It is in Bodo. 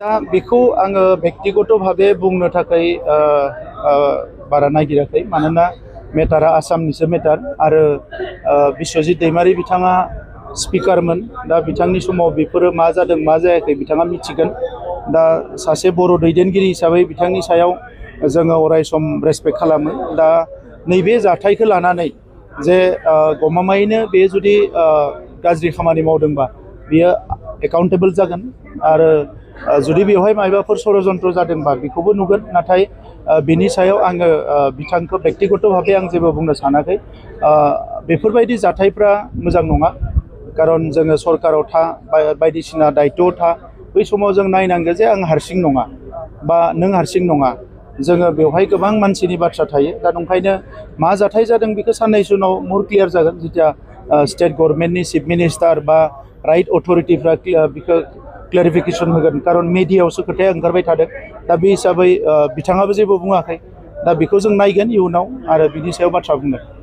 दा बेखौ आङो बेक्तिगत भाबे बुंनो थाखाय बारा नागिराखै मानोना मेटारा आसामनिसो मेटार आरो बिश्वजित दैमारी बिथाङा स्पिकारमोन दा बिथांनि समाव बेफोरो मा जादों मा जायाखै बिथाङा मिथिगोन दा सासे बर' दैदेनगिरि हिसाबै बिथांनि सायाव जोङो अरायसम रेसपेक्ट खालामो दा नैबे जाथायखौ लानानै जे गमामायैनो बे जुदि गाज्रि खामानि मावदोंबा बियो एकाउन्टेबल जागोन आरो जुदि बेवहाय मायबाफोर षड़यन्त्र जादोंबा बेखौबो नुगोन नाथाय बिनि सायाव आङो बिथांखौ बेक्तिगत भाबे आं जेबो बुंनो सानाखै बेफोरबायदि जाथायफ्रा मोजां नङा खारन जोङो सरकाराव बायदिसिना दायित्वआव बै समाव जों नायनांगौ जे आं हारसिं नङा बा नों हारसिं नङा जोङो बेवहाय गोबां मानसिनि बाथ्रा थायो दा ओंखायनो मा जाथाय जादों बेखौ साननैसो उनाव मोर क्लियार जागोन जेथिया स्टेट गभर्नमेन्टनि चिफ मिनिस्टार बा राइट अथरिटिफ्रा बेखौ क्लेरिफिकेसन होगोन खारन मिडियायावसो खोथाया ओंखारबाय थादों दा बे हिसाबै बिथाङाबो जेबो बुङाखै दा बेखौ जों नायगोन इयुनाव आरो बिनि सायाव बाथ्रा बुंगोन।